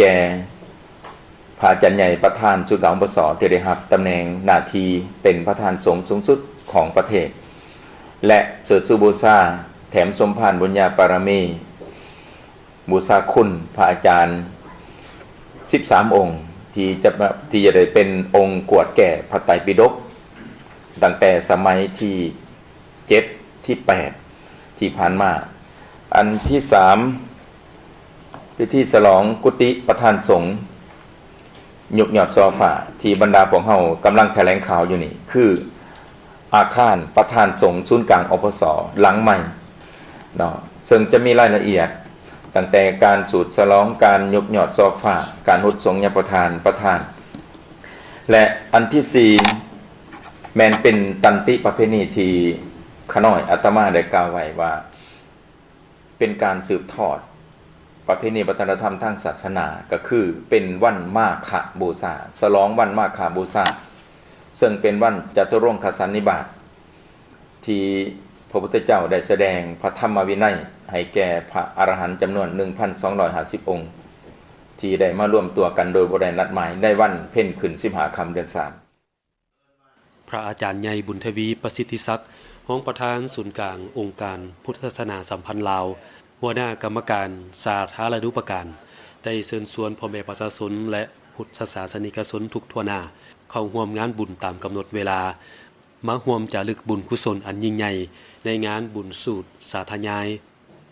ແກ່ພະອາຈານໃຫຍ່ປະທານສູນກາງ ອພສ ທີ່ໄດ້ຮັບຕຳແໜ່ງໜ້າທີ່ເປັນປະທານສົງສູງສຸດຂອງປະເທດ ແລະ ເຊີດຊູບູຊາ ແຖມສົມພານບຸນຍາບາລະມີ ບູຊາຄຸນພະອາຈານສິບສາມອົງ ທີ່ຈະ ທີ່ຈະໄດ້ເປັນອົງກວດແກ້ພະໄຕປິດົກ ຕັ້ງແຕ່ສະໄໝທີເຈັດ ທີແປດ ທີ່ຜ່ານມາ. ອັນທີສາມ ພິທີສະຫຼອງກຸຕິປະທານສົງ ຍົກຍອດຊໍ່ຟ້າ ທີ່ບັນດາພວກເຮົາກຳລັງຖະແຫຼງຂ່າວຢູ່ນີ້ ຄືອາຄານປະທານສົງສູນກາງ ອພສ ຫຼັງໃໝ່ເນາະ, ເຊິ່ງຈະມີລາຍລະອຽດຕັ້ງແຕ່ການສູດສະຫຼອງ, ການຍົກຍອດຊໍ່ຟ້າ, ການຫົດສົງຍາປະທານ ປະທານ ແລະ ອັນທີສີ່ ແມ່ນເປັນຕັນຕິປະເພນີທີ່ຂະນ້ອຍອາດຕະມາໄດ້ກ່າວໄວ້ວ່າ ເປັນການສືບທອດປະເພນີວັດທະນະທຳທາງສາສະໜາ ກໍຄືເປັນວັນມາຄະບູຊາ, ສະຫຼອງວັນມາຄະບູຊາ ເຊິ່ງເປັນວັນຈະຕຸລົງຄະສັນນິບາດ ທີ່ພະພຸດທະເຈົ້າໄດ້ສະແດງພະທຳມະວິໄນໃຫ້ແກ່ພະອະລະຫັນຈຳນວນໜຶ່ງພັນສອງຮ້ອຍຫ້າສິບອົງ ທີ່ໄດ້ມາລວມຕົວກັນໂດຍບໍ່ໄດ້ນັດໝາຍ ໃນວັນເພັນຂຶ້ນສິບຫ້າຄ່ຳເດືອນສາມ. ພະອາຈານໃຫຍ່ ບຸນທະວີ ປະສິດທິສັກ ຮອງປະທານສູນກາງອົງການພຸດທະສາສະໜາສຳພັນລາວ, ຫົວໜ້າກຳມະການສາທາລະນູປະການ ໄດ້ເຊີນຊວນພໍ່ແມ່ປະຊາຊົນ ແລະ ພຸດທະສາສະນິກະຊົນທຸກທົ່ວໜ້າ ເຂົ້າຮ່ວມງານບຸນຕາມກຳນົດເວລາ, ມາຮ່ວມຈາລຶກບຸນກຸສົນອັນຍິ່ງໃຫຍ່ ໃນງານບຸນສູດສາທະຍາຍ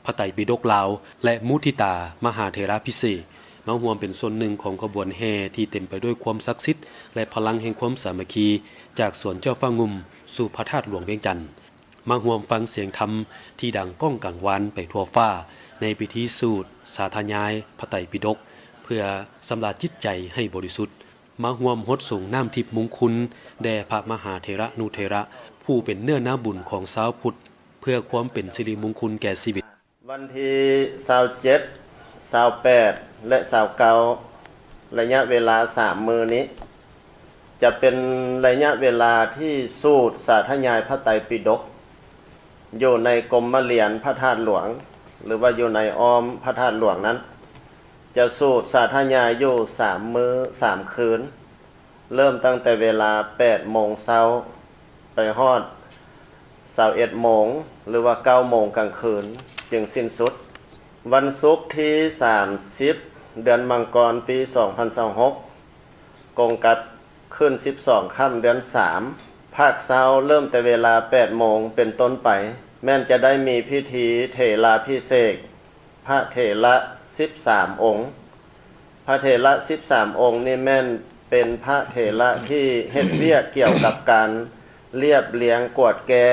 ພະໄຕປິດົກລາວ ແລະ ມຸທິຕາມະຫາເຖລາພິເສກ, ມາຮ່ວມເປັນສ່ວນໜຶ່ງຂອງຂະບວນແຫ່ທີ່ເຕັມໄປດ້ວຍຄວາມສັກສິດ ແລະ ພະລັງແຫ່ງຄວາມສາມັກຄີ ຈາກສວນເຈົ້າຟ້າງຸ່ມສູ່ພະທາດຫຼວງວຽງຈັນ, ມາຮ່ວມຟັງສຽງທຳທີ່ດັງກ້ອງກັງວານໄປທົ່ວຟ້າ ໃນພິທີສູດສາທະຍາຍພະໄຕປິດົກ ເພື່ອຊຳລະຈິດໃຈໃຫ້ບໍລິສຸດ, ມາຮ່ວມຫົດສົງນ້ຳທິບມຸງຄຸນແດ່ພະມະຫາເຖລະນຸເຖລະ ຜູ້ເປັນເນື້ອນາບຸນຂອງຊາວພຸດ ເພື່ອຄວາມເປັນສິລິມຸງຄຸນແກ່ຊີວິດ. ວັນທີຊາວເຈັດ ຊາວແປດ ແລະ ຊາວເກົ້າ ໄລຍະເວລາສາມມື້ນີ້ ຈະເປັນໄລຍະເວລາທີ່ສູດສາທະຍາຍພະໄຕປິດົກ ຢູ່ໃນກົມມະລຽນພະທາດຫຼວງ ຫຼືວ່າຢູ່ໃນອ້ອມພະທາດຫຼວງນັ້ນ ຈະສູດສາທະຍາຍຢູ່ສາມມື້ສາມຄືນ ເລີ່ມຕັ້ງແຕ່ເວລາແປດໂມງເຊົ້າ ໄປຮອດຊາວເອັດໂມງ ຫຼືວ່າເກົ້າໂມງກາງຄືນຈຶ່ງສິ້ນສຸດ. ວັນສຸກທີສາມສິບ ເດືອນມັງກອນ ປີສອງພັນຊາວຫົກ ກົງກັບຂຶ້ນສິບສອງຄ່ຳເດືອນສາມ ພາກເຊົ້າເລີ່ມແຕ່ເວລາແປດໂມງເປັນຕົ້ນໄປ ແມ່ນຈະໄດ້ມີພິທີເຖລາພິເສກ ພະເຖລະສິບສາມອົງ. ພະເຖລະສິບສາມອົງນີ້ແມ່ນເປັນພະເຖລະທີ່ເຮັດວຽກກ່ຽວກັບການລຽບລຽງ, ກວດແກ້,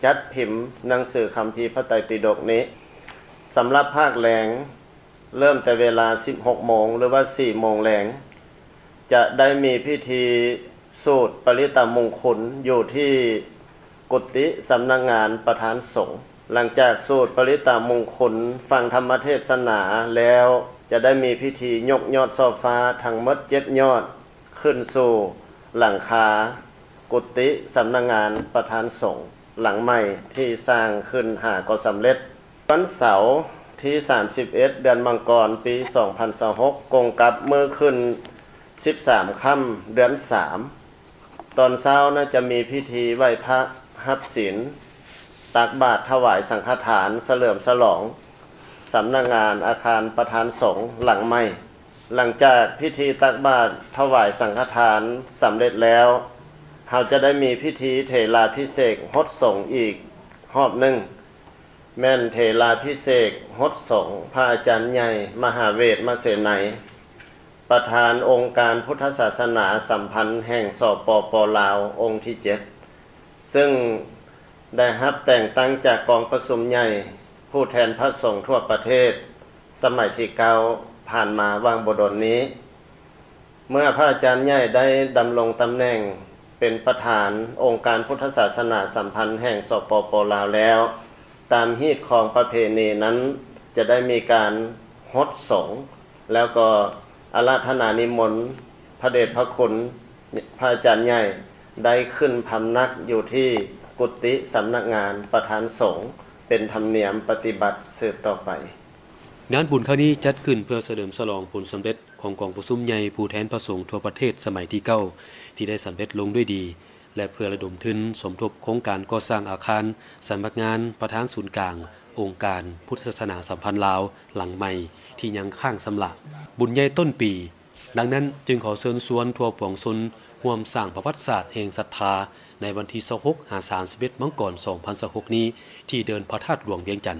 ຈັດພິມໜັງສືຄຳພີພະໄຕປິດົກນີ້. ສຳລັບພາກແລງ ເລີ່ມແຕ່ເວລາສິບຫົກໂມງ ຫຼືວ່າສີ່ໂມງແລງ ຈະໄດ້ມີພິທີສູດປະລິດຕະມຸງຄຸນຢູ່ທີ່ ກຸຕິສຳນັກງານປະທານສົງ. ຫຼັງຈາກສູດປະລິດຕະມຸງຄຸນ, ຟັງທຳມະເທດສະໜາແລ້ວ, ຈະໄດ້ມີພິທີຍົກຍອດຊໍ່ຟ້າທັງໝົດເຈັດຍອດ ຂຶ້ນສູ່ຫຼັງຄາກຸຕິສຳນັກງານປະທານສົງຫຼັງໃໝ່ທີ່ສ້າງຂຶ້ນຫາກໍສຳເລັດ. ວັນເສົາທີສາມສິບເອັດ ເດືອນມັງກອນ ປີສອງພັນຊາວຫົກ ກົງກັບມື້ຂຶ້ນສິບສາມຄ່ຳເດືອນສາມ ຕອນເຊົ້ານະຈະມີພິທີໄຫວ້ພະ, ຮັບສິນ, ຕັກບາດ, ຖວາຍສັງຄະທານ, ສະເຫຼີມສະຫຼອງສຳນັກງານອາຄານປະທານສົງຫຼັງໃໝ່. ຫຼັງຈາກພິທີຕັກບາດ, ຖວາຍສັງຄະທານສຳເລັດແລ້ວ, ເຮົາຈະໄດ້ມີພິທີເຖລາພິເສກຫົດສົງອີກຮອບໜຶ່ງ. ແມ່ນເຖລາພິເສກຫົດສົງພະອາຈານໃຫຍ່ ມະຫາເວດມະເສໄນ ປະທານອົງການພຸດທະສາສະໜາສຳພັນແຫ່ງ ສປປ ລາວ ອົງທີເຈັດ ເຊິ່ງໄດ້ຮັບແຕ່ງຕັ້ງຈາກກອງປະຊຸມໃຫຍ່ຜູ້ແທນພະສົງທົ່ວປະເທດ ສະໄໝທີເກົ້າ ຜ່ານມາຫວ່າງບໍ່ດົນນີ້. ເມື່ອພະອາຈານໃຫຍ່ໄດ້ດຳລົງຕຳແໜ່ງເປັນປະທານອົງການພຸດທະສາສະໜາສຳພັນແຫ່ງ ສປປ ລາວ ແລ້ວ, ຕາມຮີດຄອງປະເພນີນັ້ນຈະໄດ້ມີການຫົດສົງ ແລ້ວກໍອາລາທະນານິມົນພະເດດພະຄຸນພະອາຈານໃຫຍ່ໄດ້ຂຶ້ນພຳນັກຢູ່ທີ່ກຸຕິສຳນັກງານປະທານສົງ ເປັນທຳນຽມປະຕິບັດສືບຕໍ່ໄປ. ງານບຸນຄັ້ງນີ້ຈັດຂຶ້ນເພື່ອສະເຫຼີມສະຫຼອງຜົນສຳເລັດ ຂອງກອງປະຊຸມໃຫຍ່ຜູ້ແທນພະສົງທົ່ວປະເທດສະໄໝທີເກົ້າ ທີ່ໄດ້ສຳເລັດລົງດ້ວຍດີ ແລະ ເພື່ອລະດົມທຶນສົມທົບໂຄງການກໍ່ສ້າງອາຄານສຳນັກງານປະທານສູນກາງອົງການພຸດທະສາສະໜາສຳພັນລາວຫຼັງໃໝ່ ທີ່ຍັງຄ້າງຊຳລະ ບຸນໃຫຍ່ຕົ້ນປີ. ດັ່ງນັ້ນຈຶ່ງຂໍເຊີນຊວນທົ່ວປວງຊົນຮ່ວມສ້າງປະຫວັດສາດແຫ່ງສັດທາ ໃນວັນທີຊາວຫົກຫາສາມສິບເອັດມັງກອນສອງພັນຊາວຫົກນີ້ ທີ່ເດີ່ນພະທາດຫຼວງວຽງຈັນ.